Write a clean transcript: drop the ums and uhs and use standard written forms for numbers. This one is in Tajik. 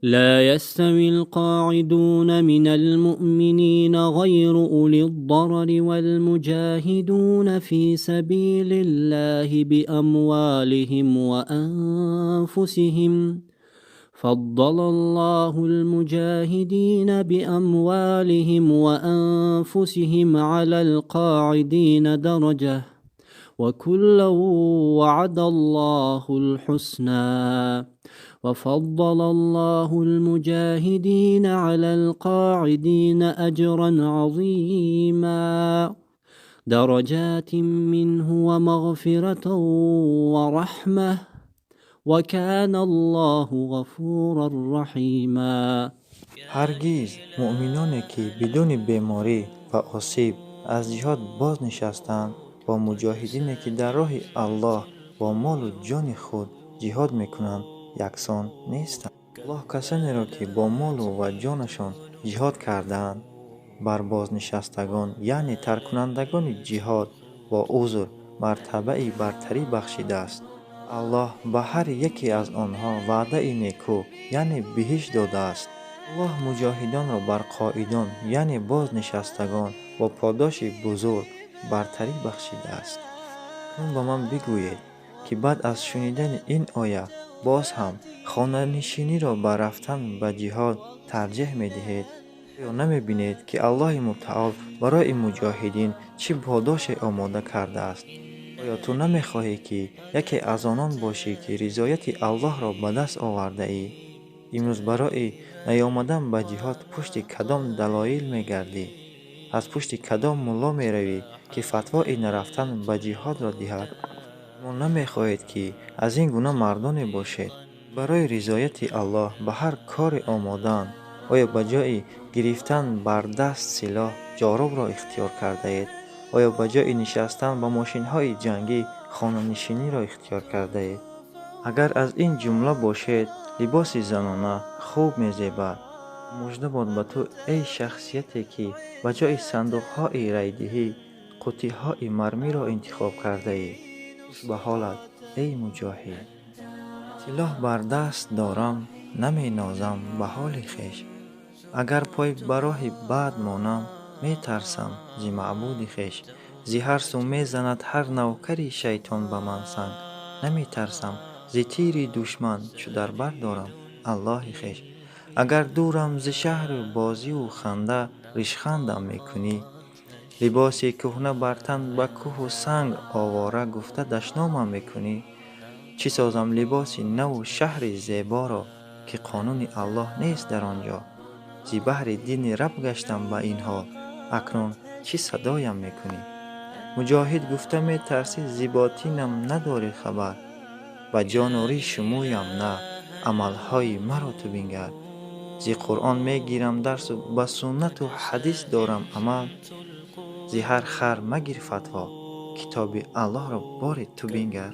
لا يستوي القاعدون من المؤمنين غير أولي الضرر والمجاهدون في سبيل الله بأموالهم وأنفسهم فضل الله المجاهدين بأموالهم وأنفسهم على القاعدين درجة وكلا وعد الله الحسنى وفضل الله المجاهدين على القاعدين أجرا عظيما درجات منه ومغفرة ورحمة وكان الله غفورا رحيما. Ҳаргиз муъминоне, ки бидуни беморӣ ва осиб аз ҷиҳод боз нишастанд, бо муҷоҳидине, ки дар роҳи Аллоҳ бо молу ҷони худ ҷиҳод мекунанд, яксон нестанд. Аллоҳ касонеро, ки бо молу ва ҷонашон ҷиҳод кардаанд, бар бознишастагон, яъне тарккунандагони ҷиҳод бо узр, мартабаи бартарӣ бахшидааст. Аллоҳ ба ҳар яке аз онҳо ваъдаи некӯ, яъне биҳишт додааст. Аллоҳ муҷоҳидонро бар қоидон, яъне бознишастагон, бо подоши бузург бартарӣ бахшидааст. Акнун ба ман бигӯед, ки баъд аз шунидани ин оя боз ҳам хонанишиниро ба рафтан ба ҷиҳод тарҷеҳ медиҳед? Оё намебинед, ки Аллоҳи мутаол барои муҷоҳидин чӣ подоше омода кардааст? Оё ту намехоҳӣ, ки яке аз онон бошӣ, ки ризояти Аллоҳро ба даст овардаӣ? Имрӯз барои наёмадан ба ҷиҳод пушти кадом далоил мегардӣ? Аз пушти кадом мулло меравӣ, ки фатвои нарафтан ба ҷиҳодро диҳад? Шумо намехоҳед, ки аз ин гуна мардоне бошед, барои ризояти Аллоҳ ба ҳар коре омодаанд. Оё ба ҷои гирифтан бар даст силоҳ ҷорубро ихтиёр кардаед? Оё ба ҷои нишастан ба мошинҳои ҷангӣ хонанишиниро ихтиёр кардаед? Агар аз ин ҷумла бошед, либоси занона хуб мезебад. Мужда бод ба ту, эй шахсияте, ки ба ҷои сандуқҳои райдиҳӣ қуттиҳои мармиро интихоб кардаӣ. Хуш ба ҳолат, эй муҷоҳид! Силоҳ бар даст дорам, наменозам ба ҳоли хеш. Агар пой ба роҳи бад монам, метарсам зи маъбуди хеш. Зи ҳар су мезанад ҳар навкари шайтон ба ман санг. Наметарсам зи тири душман, чу дар бар дорам Аллоҳи хеш. Агар дурам зи шаҳру бозиву ханда, ришхандам мекунӣ. Либоси кӯҳна бар тан ба кӯҳу санг овора гуфта дашномам мекунӣ. Чӣ созам либоси наву шаҳри зеборо, ки қонуни Аллоҳ нест дар он ҷо. Зи баҳри дини раб гаштам ба ин ҳол, акнун чӣ садоям мекунӣ? Муҷоҳид гуфта метарсӣ, зи ботинам надорӣ хабар. Ба ҷону ришу мӯям на, амалҳои маро ту бингар. Зи Қуръон мегирам дарсу ба суннату ҳадис дорам амал. Зи ҳар хар магир фатво, китоби Аллоҳро бори ту бингар.